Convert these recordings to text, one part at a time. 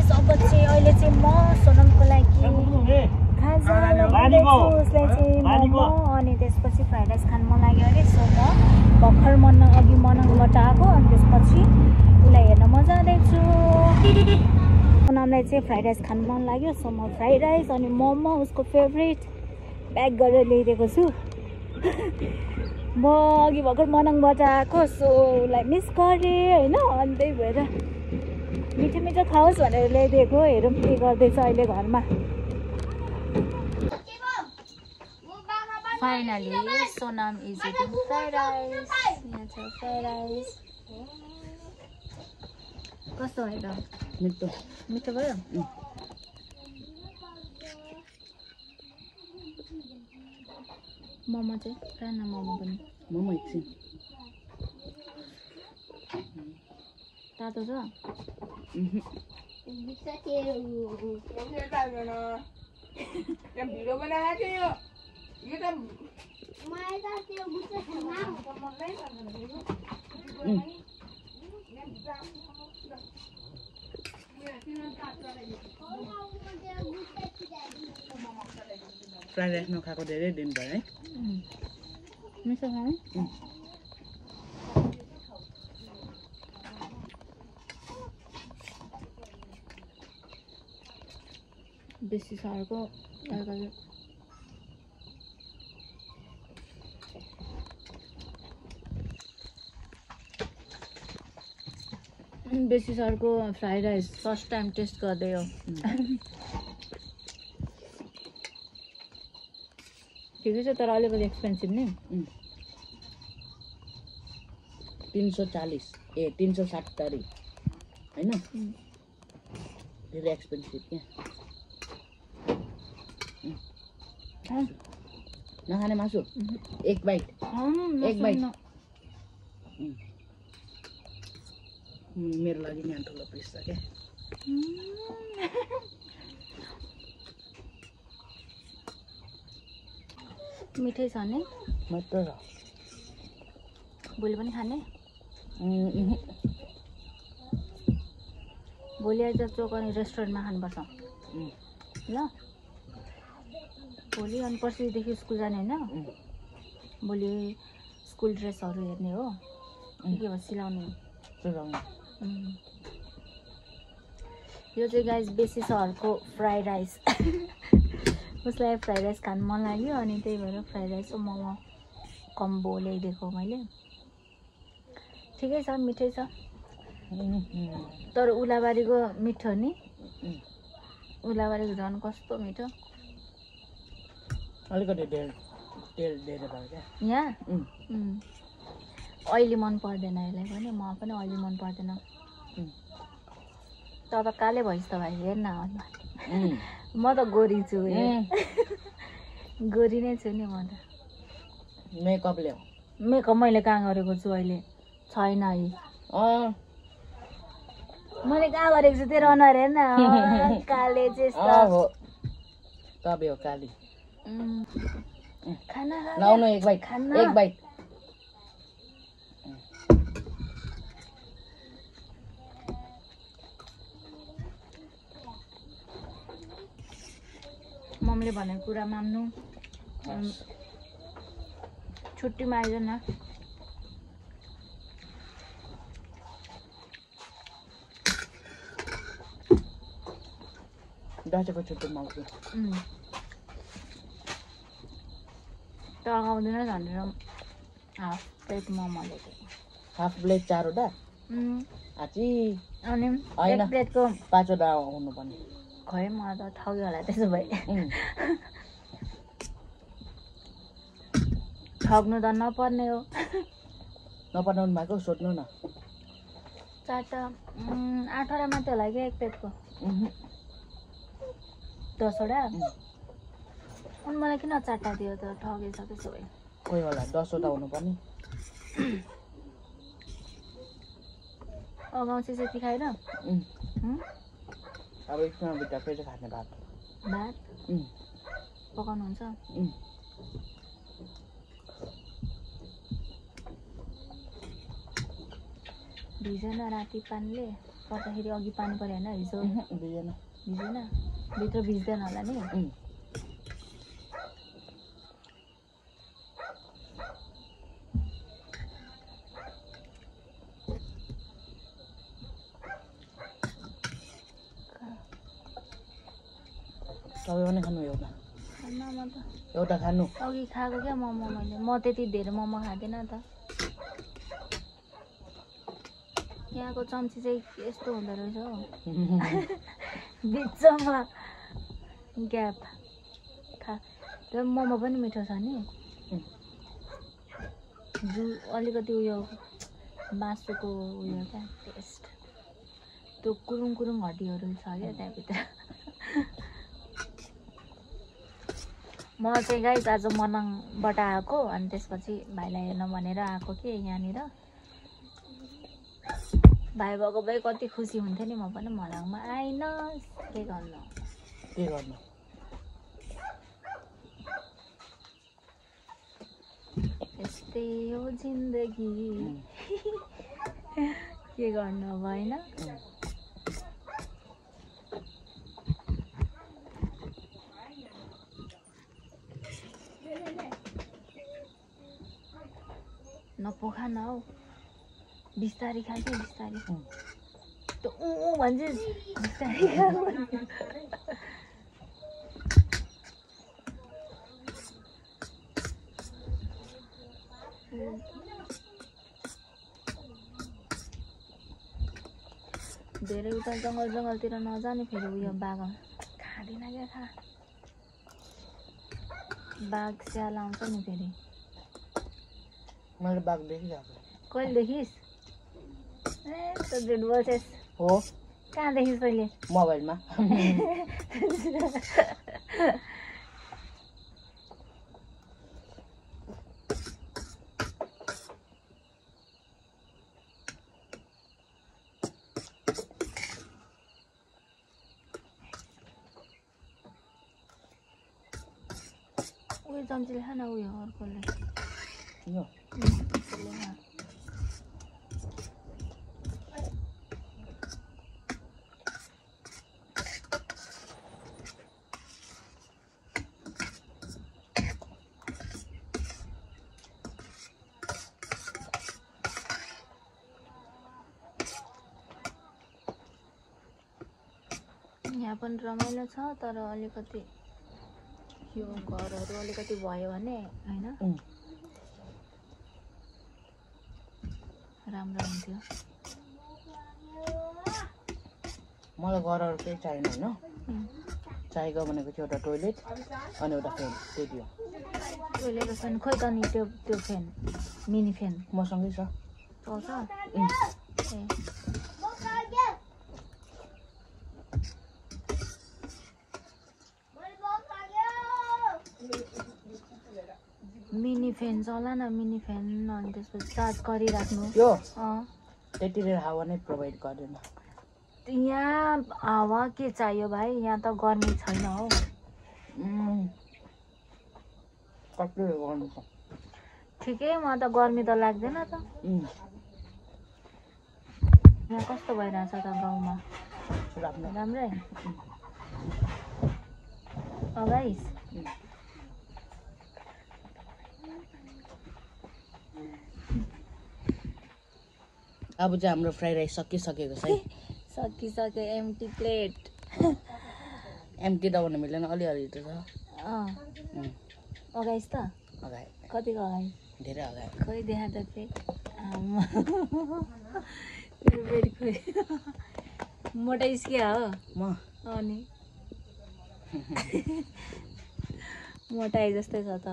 guys अब चाहिँ अहिले चाहिँ म सोनमको लागि खाजा लगाउँदैछु उसलाई चाहिँ मोमो अनि त्यसपछि फ्राइड राइस खानु मन लाग्यो अरे सो म भर्खर अघि मनाङबाट आएको अनि त्यसपछि उसलाई हेर्न म जाँदैछु सोनमलाई चाहिँ फ्राइड राइस खानु मन लाग्यो सो म फ्राइड राइस अनि मोमो उसको फेभरेट प्याक गरेर ल्याइदिएको छु म अघि भर्खर मनाङबाट आएको सो उसलाई मिस गरेँ होइन अनि त्यही भएर मिठो मिठो खाओस् भनेर ल्याइदिएको हेरौँ के गर्दैछ अहिले घरमा finally Sonam is eating fried rice यहाँ छ फ्राइड राइस कस्तो भयो त मिठो मिठो भयो मोमो चाहिँ खाना मोमो पनि मोमो एकछिन तातो छ भिडियो बनाएको थियो यो त फ्राइड राइस नखाएको धेरै दिन भयो है मिठो खाने बेसी सरको तरकारी बेसी सरको fried rice first time taste गर्दै हो ठिकै छ तर अलिकति एक्सपेन्सिभ नि 340 ए 370 हैन धेरै एक्सपेन्सिभ क्या नखाने मासु एक बाइट मेरो लागि नि ठुलो पिस छ क्या मिठै छ नि मजा छ भोलि पनि खाने भोलि आज चोकनी रेस्टुरेन्टमा खानुपर्छ ल भोलि अनि पर्सिदेखि स्कुल जाने होइन भोलि स्कुल ड्रेसहरू हेर्ने हो के भयो सिलाउने यो चाहिँ गाइस बेसी सहरको फ्राइड राइस उसलाई फ्राइड राइस खानु मन लाग्यो अनि त्यही भएर फ्राइड राइस र मोमो कम्बो ल्याइदिएको मैले ठिकै छ मिठै छ तर उलाबारीको मिठो नि उलाबारीको झन् कस्तो मिठो अलिकति तेल धेरै भयो क्या यहाँ अहिले मन पर्दैन यसलाई पनि म पनि अहिले मन पर्दैन त काले भइस् त भाइ हेर्न म त गोरी छु गोरी नै छु नि म त मेकअप ल्याऊ मेकअप मैले कहाँ गरेको छु अहिले छैन है मैले कहाँ गरेको छु तेरो अनुहार हेर्न काले चाहिँ तबे हो काली खाना लाउनु एक बाइट एक बाइट मम्मीले भनेको कुरा मान्नु छुट्टीमा आइज न दसैँको छुट्टीमा आउँछु त आउँदैन भनेर हाफ प्लेट मोमो ल्याएको हाफ प्लेट 4 वटा आची अनि एक प्लेटको 5 वटा आउनुपर्ने खै म त ठग्यो होला त्यसो भए ठग्नु त नपर्ने हो नपठाउनु भएको सोध्नु न 4टा 8 वटा मात्रै होला क्या एक प्लेटको 10 वटा अनि मलाई किन 4टा दियो त ठगेछ त्यसो भए कोही होला 10 वटा हुनुपर्ने अगाउँछ त्यति खाएर अब एकमा भित्र फेरि खाने भात पकाउनुहुन्छ भिजेन राति पानीले पर्दाखेरि अघि पानी पर्यो होइन हिजो भिजेन भिजेन भित्र भिज्दैन होला नि तपाईँ पनि खानु एउटा म त एउटा खानु अघि खाएको क्या मोमो मैले म त्यति धेरै मोमो खाँदिनँ त यहाँको चम्ची चाहिँ यस्तो हुँदो रहेछ हौ बिचमा ग्याप त्यो मोमो पनि मिठो छ नि अलिकति उयो मासुको उयो क्या टेस्ट त्यो कुरुङ कुरुङ हड्डीहरू छ क्या त्यहाँभित्र म चाहिँ गाइस आज मनाङबाट आएको अनि त्यसपछि भाइलाई हेर्न भनेर आएको कि यहाँनिर भाइ भएको भए कति खुसी हुन्थ्यो नि म पनि मनाङमा आइन के गर्नु यस्तै हो जिन्दगी के गर्नु अब होइन नपोखा न हौ बिस्तारी खान्छ बिस्तारी त्यो भन्छ बिस्तारी खा धेरै उता जङ्गलतिर नजाने फेरि उयो बाघ खाँदिन क्या खा बाघ स्याल आउँछ नि फेरि मैले बाघ देखिरहेको कहिले देखिस् ए त झुट बोल्छस् हो कहाँ देखिस् तैँले मोबाइलमा उयो चम्चीले खान उयो अर्कोले यहाँ पनि रमाइलो छ तर अलिकति यो घरहरू अलिकति भयो भने होइन राम्रो हुन्थ्यो मलाई घरहरू केही चाहिएन होइन चाहिएको भनेको चाहिँ एउटा टोइलेट अनि एउटा फ्यान त्यति हो टोइलेट फ्यान खोइ त नि त्यो फ्यान मिनी फ्यान मसँगै छ चल्छ ए मिनी फ्यान चला न मिनी फ्यान अनि त्यसपछि चार्ज गरिराख्नु यो त्यति बेर हावा नै प्रोभाइड गर्दैन यहाँ हावा के चाहियो भाइ यहाँ त गर्मी छैन हौ ठिकैमा त गर्मी त लाग्दैन त यहाँ कस्तो भइरहेछ त गाउँमा राम्रै गाइस अब चाहिँ हाम्रो फ्राइड राइस सकिसकेको छ है सकिसक्यो एम्टी प्लेट एम्टी त भन्नु मिल्दैन अलिअलि त छ अगाइस् त अगाए कतिको अगाइ धेरै अगाए खोइ देखा त प्लेट खोइ मोटाइस के हो म अनि मोटाइ जस्तै छ त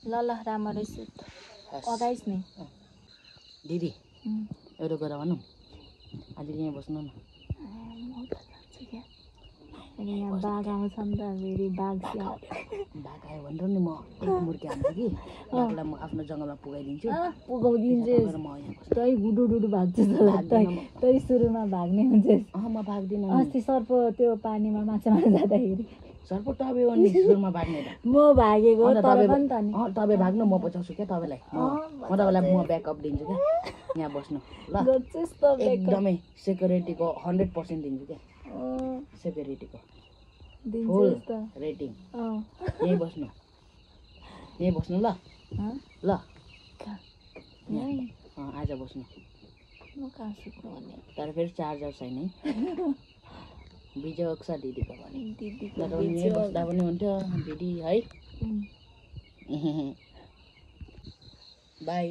ल राम्ररै सुट अगाइस् नि दिदी एउटा कुरा भनौँ अलि यहाँ बस्नु न यहाँ बाघ आउँछ नि त फेरि बाघ बाघ आयो भनेर नि म एक मुर्गी हान्छु कि बाघलाई म आफ्नो जङ्गलमा पुगाइदिन्छु पुगाइदिन्छु तै गुडुडुडु भाग्छस् होला तै सुरुमा भाग्ने हुन्छस् म भाग्दिनँ अस्ति सर्प त्यो पानीमा माछा मार्न जाँदाखेरि सर्प तपाईँ हो नि सुरुमा भाग्ने त म भागेको अन्त तर तपाईँ पनि त नि तपाईँ भाग्नु म बचाउँछु क्या तपाईँलाई म तपाईँलाई म ब्याकअप दिन्छु क्या यहाँ बस्नु ल गर्छस् त एकदमै सेक्युरिटीको 100% दिन्छु क्या सेक्युरिटीको फुल दिन्छस् त रेटिङ यहीँ बस्नु ल ल आज बस्नु म कहाँ सुत्नु भने तर फेरि चार्जर छैन है बिजोग छ दिदीको भने दिदीको तर यहीँ बस्दा पनि हुन्थ्यो दिदी है बाई